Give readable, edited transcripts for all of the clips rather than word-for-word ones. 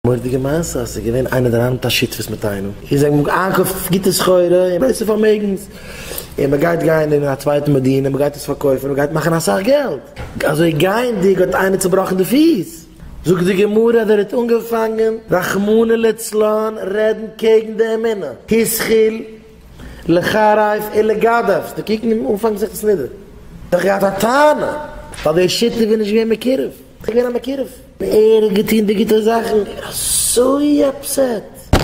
מורא'דיגע מעשה אז ס'איז געווען איינער דער היינט א שותפות מיט איינעם און זיי האבן איינגעקויפט גוטע סחורה און גרויסע פארמעגנס און מען גייט גיין אין א צווייטע מדינה מען גייט עס פארקויפן מען גייט מאכן אסאך געלט אזוי גייענדיג האט איינער צובראכן די פיס זאגט די גמרא אז ער האט אנגעפאנגען רחמנא לצלן רעדן קעגן די אמונה התחיל לחרף ולגדף די קוקן אין אנפאנג מסכת נדה האט דאך געהאט א טענה ווייל דער שותף איז נישט געווען מקורב איז געווען א מקורב. ער האט געטון די גוטע זאכן, אזוי upset,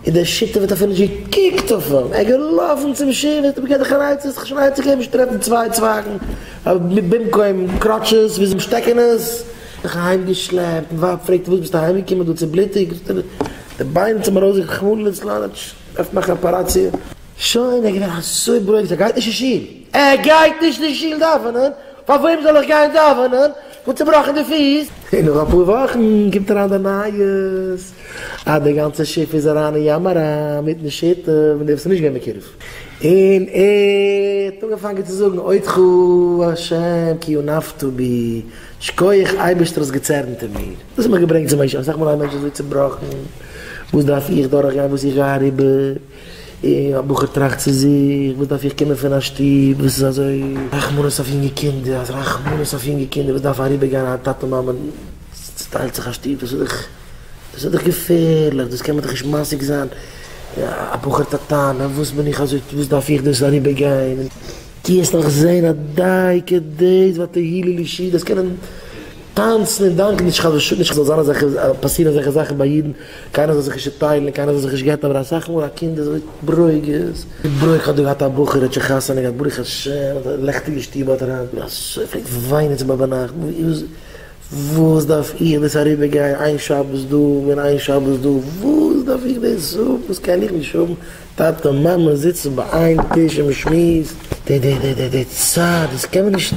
און דער שותף האט אפילו נישט געקוקט אויף אים, ער איז געלאפן צום שיף, האט אים געגעבן די עצה, זיך שוין עצה געבן, נישט טרעפן צוויי צווייגן במקום crutches, ווי זיי שטעקענעס, זיך אהיים געשלעפט, די ווייב פרעגט וואס ביסטו אהיים געקומען דא צובלוטיגט, זאגט ער, די ביין איז מיר ארויס רחמנא לצלן, דארף מאכן אפעראציע, שוין, ער איז געווען אזוי ברוגז, ער גייט נישט אין שול, ער גייט נישט אין שול דאווענען, פאר וועם זאל איך גיין דאווענען? כ'האב צובראכן די פיס. און נאך אפאר וואכן קומט אריין די נייעס אז די גאנצע שיף איז אריין אין ים אריין מיטן שותף און דער וואס איז נישט געווען מקורב. און ער האט אנגעפאנגען צו זאגן אודך ה' כי אנפת בי, שכוח אייבערשטער האסט געצערנט אין מיר. דאס האט מיך געברענגט צום אשכול, אסאך מאל א מענטש איז אזוי צובראכן, וואס דארף איך דורכגיין וואס איך גיי אריבער, און א בחור טראכט צו זיך, וואס דארף איך קומען פון א שטוב וואס איז אזוי רחמנות אויף יונגע קינדער, אז רחמנות אויף יונגע קינדער וואס דארפן אריבערגיין א טאטע מאמע צוטיילט זיך א שטוב, דאס איז דאך דאס איז דאך געפערליך, דאס קען מען דאך נישט משיג זיין, א בחור האט א טענה, וואס בין איך אזוי, וואס דארף איך דאס אריבערגיין, דו וועסט נאך זען אז דייקא דאס ותהי לי לישועה, דאס קענען טאנצן און דאנקען, נישט חס ושלום, נישט ס'זאל זיין אזעלכע, פאסירן אזעלכע זאכן ביי אידן, קיינער זאל זיך נישט צוטיילן, קיינער זאל זיך נישט גט'ן, אבער אסאך מאל א קינד איז אזוי ברוגז, ברוך האט דא געהאט א בחור האט שוין חתונה געהאט ברוך השם, האט א לעכטיגע שטוב האט ער היינט, אזוי פלעגט וויינען צו מיר ביינאכט, וואס דארף איך דאס אריבער גיין איין שבת דא און איין שבת דא, וואס דארף איך דאס האבן, וואס קען איך נישט האבן, טאטע מאמע זיצן ביי איין טיש און מען שמועסט, די די די די די צייט דאס קען מען נישט,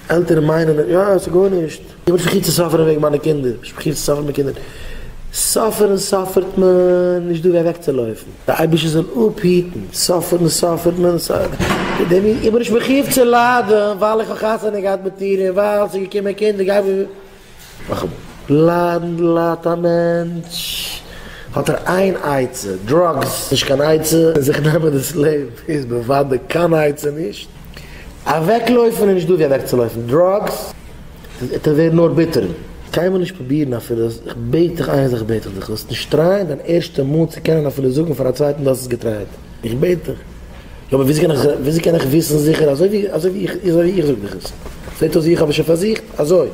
עלטערן מיינען יא ס'איז גארנישט. איך בין נישט מחויב צו suffer ן וועגן מיינע קינדער, נישט מחויב צו suffer ן מיט קינדער, suffer ן suffer ט מען, נישט דא ווי אוועקצולויפן, דער אייבערשטער זאל אפהיטן, suffer ן suffer ט מען, איך בין נישט מחויב צו ליידן ווייל איך האב חתונה געהאט מיט איר און ווייל ס'איז געקומען קינדער, גיי נאכאמאל, ליידן ליידט א מענטש, האט ער איין עצה, drugs, נישט קיין עצה, זיך נעמען דאס לעבן איז בוודאי קיין עצה נישט, אוועקלויפן איז נישט דא ווי אוועקצולויפן, drugs. וועט ער ווערן נאר ביטערער. קיינמאל נישט פרובירן אפילו, איך בעט דיך איין זאך בעט איך דיך, זאלסט נישט try ען דיין ערשטע מאל צו קענען אפילו זאגן פאר א צווייטן דו האסט עס גע try ט, איך בעט דיך. יא אבער וויאזוי קען איך וויאזוי קען איך וויסן זיכער אזוי ווי אזוי ווי איך אזוי ווי איך זאג דיך עס זעט אויס ווי איך האב עס שוין פארזוכט אזוי.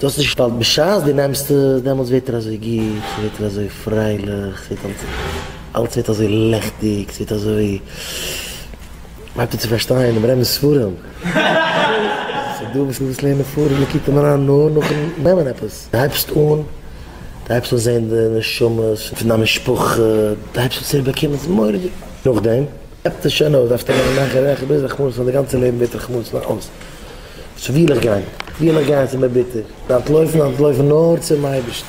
דו האסט נישט ווייל בשעת דו נעמסט עס דעמאלטס ווערט ער אזוי גוט, ס'ווערט ער אזוי פרייליך, ס'ווערט אלץ אלץ ווערט אזוי לעכטיג, ס'ווערט אזוי. הייבט אן צו פארשטיין דעם רבינ'ס ספרים. ס'איז דא וואס וואס לערנען פאר אין ליקוטי מוהר"ן נאר נאכן נעמען עפעס. דו הייבסט אן, דו הייבסט אן זען די נשמות פון דיין משפחה, דו הייבסט אן צו באקומען, ס'איז מורא'דיג. נאכדעם עפענט עס שוין אויס, דארפסטו נעמען נאך און נאך ביז רחמנות פון די גאנצע לעבן ווערט רחמנות אויס. so ווי וויל איך גיין? ווי וויל איך גיין? ס'איז מיר ביטער. אנטלויפן, אנטלויפן נאר צום אייבערשטן.